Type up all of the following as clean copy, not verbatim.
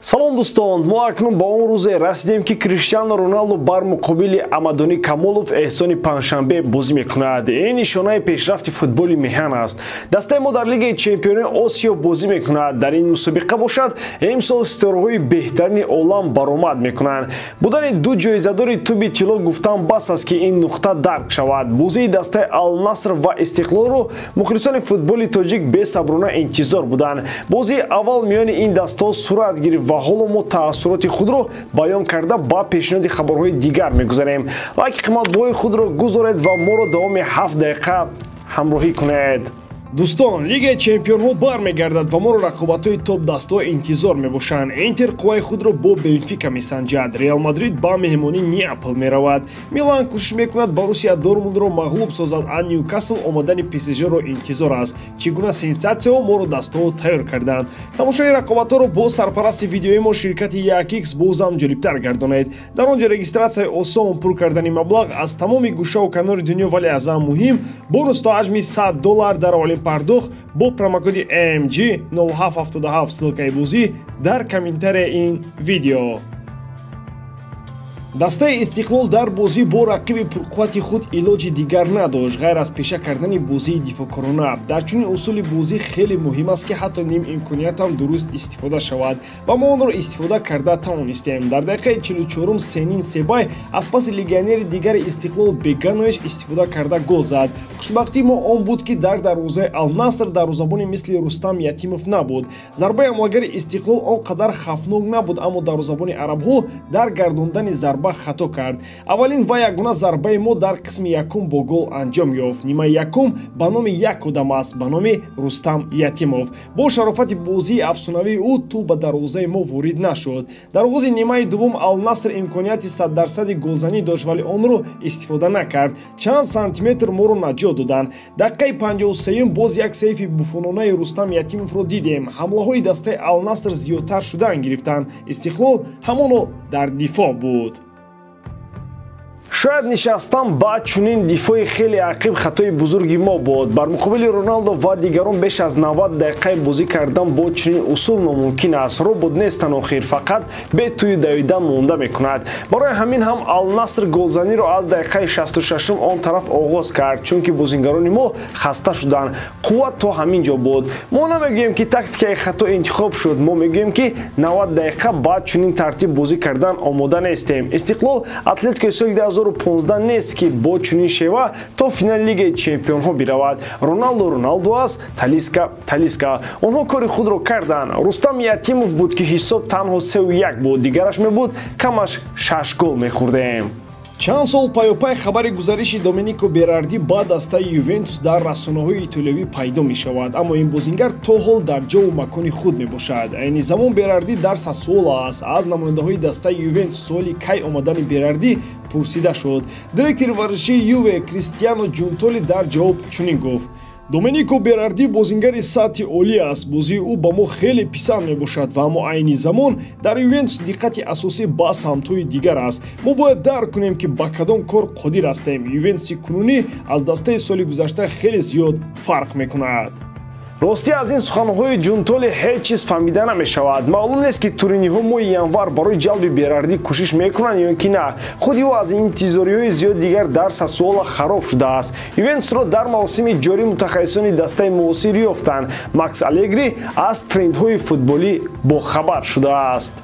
Салом, дӯстон! Мо акнун ба он рӯзе расидем, ки Криштиану Роналду бар муқобили Амадони Камолов эҳсони панҷшанбе бозӣ мекунад. Ин нишонаи пешрафти футболи меҳан аст. Дастаи мо дар Лигаи чемпионои Осиё бозӣ мекунад. Дар ин мусобиқа бошад, имсол ситораҳои беҳтарини олам баромад мекунанд. Будани ду ҷоизадори тӯби тилло гуфтан бас аст, ки ин нуқта дарк шавад. Бозии дастаи Алнаср ва Истиқлолро мухлисони футболи тоҷик бесаброна интизор буданд. Бозии аввал миёни ин дастаҳо сурат гирифт ва ҳоло мо таассуроти худро баён карда, ба пешниҳоди хабарҳои дигар мегузарем. Лайки қиматбоҳои худро гузоред ва моро давоми 7 дақиқа ҳамроҳӣ кунед. Дӯстон, Лигаи чемпионҳо бармегардад ва моро рақобатҳои топ-дастҳо интизор мебошанд. Интер қувваи худро бо Бенфика месанҷад, Реал Мадрид ба меҳмонии Неапол меравад, Милан кӯшиш мекунад Боруссия Дортмундро мағлуб созад, а Ньюкасл омадани ПСЖро интизор аст. Чӣ гуна сенсатсияҳо моро дастҳо тайёр карданд! Тамошои рақобатҳоро бо сарпарасти видеои мо, ширкати 1X, бозам ҷолибтар гардонед. Дар он ҷо регистратсияи осон, пур кардани маблағ аз тамоми гӯшаву канори дунё, вале аз ҳама муҳим, бонус то ҳаҷми 100 доллар дар аввалин пардохт бо промокоди MG 0777. Ссылкаи бозӣ дар комментарияи ин видео. Дастаи Истиқлол дар бозӣ бо рақиби пурқуввати худ илоҷи дигар надошт, ғайр аз пеша кардани бозии дифоъкорона. Дар чунин усули бозӣ хеле муҳим аст, ки ҳатто ним имкониятам дуруст истифода шавад, ва мо онро истифода карда тавонистем. Дар дақиқаи 44-ум Сенин Себай аз паси легионери дигари Истиқлол Беганович истифода карда гол зад. Хушбахтии мо он буд, ки дар дарвозаи Алнаср дарвозабони мисли Рустам Ятимов набуд. Зарбаи ҳамлагари Истиқлол он қадар хавфнок набуд, аммо дарвозабони арабҳо дар гардондани зарба хато кард. Аввалин ва ягона зарбаи мо дар қисми якум бо гол анҷом ёфт. Нимаи якум ба номи як одам аст, ба номи Рустам Ятимов. Бо шарофати бозии афсонавии ӯ тӯб ба дарвозаи мо ворид нашуд. Дар оғози нимаи дуввум Алнаср имконияти саддарсади голзанӣ дошт, вале онро истифода накард. Чанд сантиметр моро наҷот доданд. Дақиқаи 53-юм боз як сейфи буфононаи Рустам Ятимовро дидем. Ҳамлаҳои дастаи Алнаср зиёдтар шудан гирифтанд. Истиқлол ҳамоно дар дифоъ буд. Шояд нишастан ба чунин дифои хеле ақиб хатои бузурги мо буд. Бар муқобили Роналдо ва дигарон беш аз 90 дақиқаи бозӣ кардан бо чунин усул номумкин аст. Робот нестанд охир, фақат бе тӯи давидан монда мекунад. Барои ҳамин ҳам Алнаср голзаниро аз дақиқаи 66-ум он тараф оғоз кард, чунки бозингарони мо хаста шуданд. Қувват то ҳамин ҷо буд. Мо намегӯем, ки тактикаи хато интихоб шуд. Мо мегӯем, ки 90 дақиқа ба чунин тартиб бозӣ кардан омода нестем. Истиқлол Атлетикои соли 2015 нест, ки бо чунин шева то финали Лигаи чемпионҳо биравад. Роналдо Роналдо аст, Талиска Талиска. Онҳо кори худро карданд. Рустам Ятимов буд, ки ҳисоб танҳо 3-1 буд. Дигараш мебуд, камаш шаш гол мехӯрдем. Чанд сол пайопай хабари гузариши Доминико Берарди ба дастаи Ювентус дар расонаҳои итолиёвӣ пайдо мешавад, аммо ин бозингар то ҳол дар ҷову макони худ мебошад. Айни замон Берарди дар Сассуоло аст. Аз намояндаҳои дастаи Ювентус суоли кай омадани Берарди пурсида шуд. Директори варзишии Юве Кристиано Ҷунтоли дар ҷавоб чунин гуфт: «Доменико Берарди бозингари сатҳи олӣ аст. Бозии ӯ ба мо хеле писанд мебошад ва аммо айни замон дар Ювентус диққати асосӣ ба самтҳои дигар аст. Мо бояд дарк кунем, ки ба кадом кор қодир ҳастем. Ювентуси кунунӣ аз дастаи соли гузашта хеле зиёд фарқ мекунад». Ростӣ, аз ин суханҳои Ҷунтоли ҳеҷ чиз фаҳмида намешавад. Маълум нест, ки туриниҳо моҳи январ барои ҷалби Берардӣ кӯшиш мекунанд ё ки на. Худи ӯ аз интизориҳои зиёд дигар дар Сассуола хароб шудааст. Ювентусро дар мавсими ҷорӣ мутахассисони дастаи муосир ёфтанд. Макс Алегри аз трендҳои футболӣ бохабар шудааст.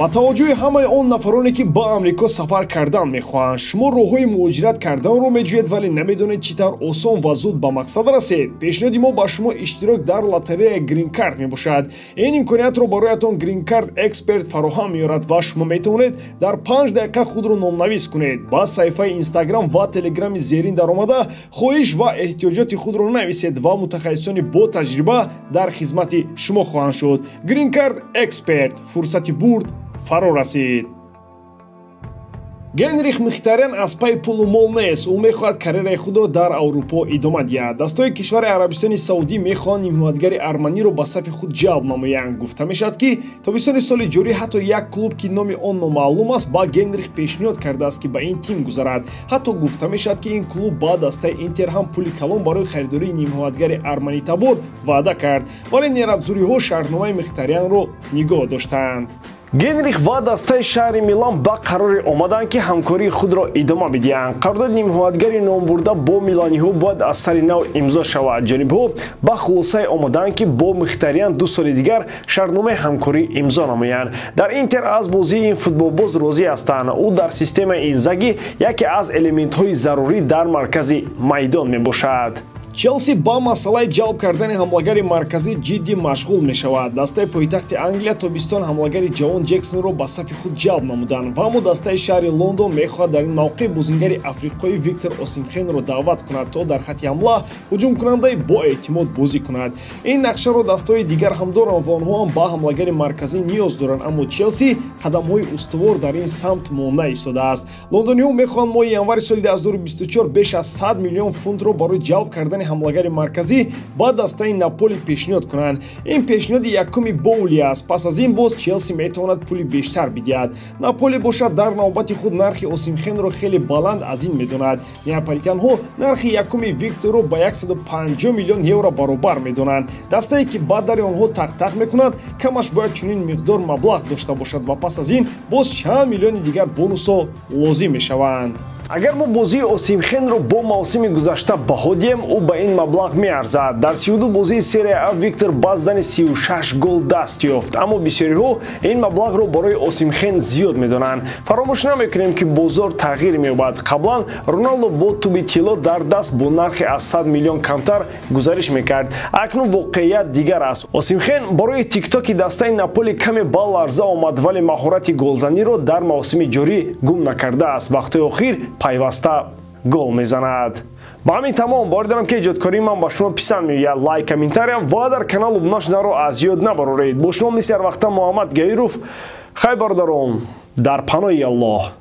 Ба таваҷҷӯҳи ҳамаи он нафароне, ки ба Амрико сафар кардан мехоҳанд. Шумо роҳҳои муҳоҷират карданро меҷӯед, вале намедонед, чӣ тавр осон ва зуд ба мақсад расед? Пешниҳоди мо ба шумо иштирок дар лотереяи Гринкард мебошад. Ин имкониятро бароятон Гринкард Эксперт фароҳам меорад ва шумо метавонед дар 5 дақиқа худро номнавис кунед. Ба саҳифаи Инстаграм ва Телеграми зерин даромада, хоҳиш ва эҳтиёҷоти худро нависед ва мутахассисони бо таҷриба дар хизмати шумо хоҳанд шуд. Гринкард Эксперт: фурсати бурд фаро расид. Генрих Мхитарян аз пайи пулу мол нест. Ӯ мехоҳад карьераи худро дар Аврупо идома диҳад. Дастҳои кишвари Арабистони Саудӣ мехоҳанд ҳимоятгари арманиро ба сафи худ ҷалб намоянд. Гуфта мешавад, ки тобистони соли ҷорӣ ҳатто як клуб, ки номи он номаълум аст, ба Генрих пешниҳод кардааст, ки ба ин тим гузарад. Ҳатто гуфта мешавад, ки ин клуб ба дастаи Интер ҳам пули калон барои харидории нимҳимоятгари арманитабор ваъда кард, вале нератзуриҳо шартномаи Мхитарянро нигоҳ доштанд. Генрих ва дастаи шаҳри Милан ба қароре омаданд, ки ҳамкории худро идома бидиҳанд. Қарордоди нимҳимоятгари номбурда бо милониҳо бояд аз сари нав имзо шавад. Ҷонибҳо ба хулосае омаданд, ки бо Мхитарян 2 соли дигар шартномаи ҳамкорӣ имзо намоянд. Дар Интер аз бозии ин футболбоз розӣ ҳастанд. Ӯ дар системаи Инзаги яке аз элементҳои зарурӣ дар маркази майдон мебошад. Челси ба масъалаи ҷалб кардани ҳамлагари марказӣ ҷиддӣ машғул мешавад. Дастаи пойтахти Англия тобистон ҳамлагари ҷавон Ҷексонро ба сафи худ ҷалб намуданд ва аммо дастаи шаҳри Лондон мехоҳад дар ин мавқеъ бозингари африқоӣ Виктор Осимхенро даъват кунад, то дар хати ҳамла ҳуҷумкунандаи боэътимод бозӣ кунад. Ин нақшаро дастаҳои дигар ҳам доранд ва онҳо ҳам ба ҳамлагари марказӣ ниёз доранд, аммо Челси қадамҳои устувор дар ин самт монда истодааст. Лондониҳо мехоҳанд моҳи январи соли 2024 беш аз 100 миллион фунтро барои ҷалб кардани ҳамлагари марказӣ ба дастаи Наполи пешниҳод кунанд. Ин пешниҳоди якуми Боули аст. Пас аз ин боз Челси метавонад пули бештар бидиҳад. Наполи бошад, дар навбати худ нархи Осимхенро хеле баланд аз ин медонад. Неаполитянҳо нархи якуми Викторро ба 150 миллион евро баробар медонанд. Дастае, ки ба дари онҳо тақтақ мекунад, камаш бояд чунин миқдор маблағ дошта бошад ва пас аз ин боз чанд миллиони дигар бонусҳо лозим мешаванд. Агар мо бозии Осимхенро бо мавсими гузашта баҳо диҳем, ӯ ба ин маблағ меарзад. Дар 32 бозии Серия А Виктор ба задани 36 гол даст ёфт, аммо бисёриҳо ин маблағро барои Осимхен зиёд медонанд. Фаромӯш намекунем, ки бозор тағйир меёбад. Қаблан Роналдо бо туби тилло дар даст бо нархи аз 100 миллион камтар гузариш мекард. Акнун воқеият дигар аст. Осимхен барои тиктоки дастаи Наполи каме ба ларза омад, вале маҳорати голзаниро дар мавсими ҷорӣ гум накардааст. Вақтҳои охир пайваста гол мезанад. Ба ҳамин тамом. Бовар дорам, ки эҷодкории ман ба шумо писанд меояд. Лайк, комментария ва дар канал обуна шуданро аз ёд набароред. Бо шумо мисли ҳар вақта Муҳаммад Гаиров. Хай, бародарон, дар паноҳи Аллоҳ.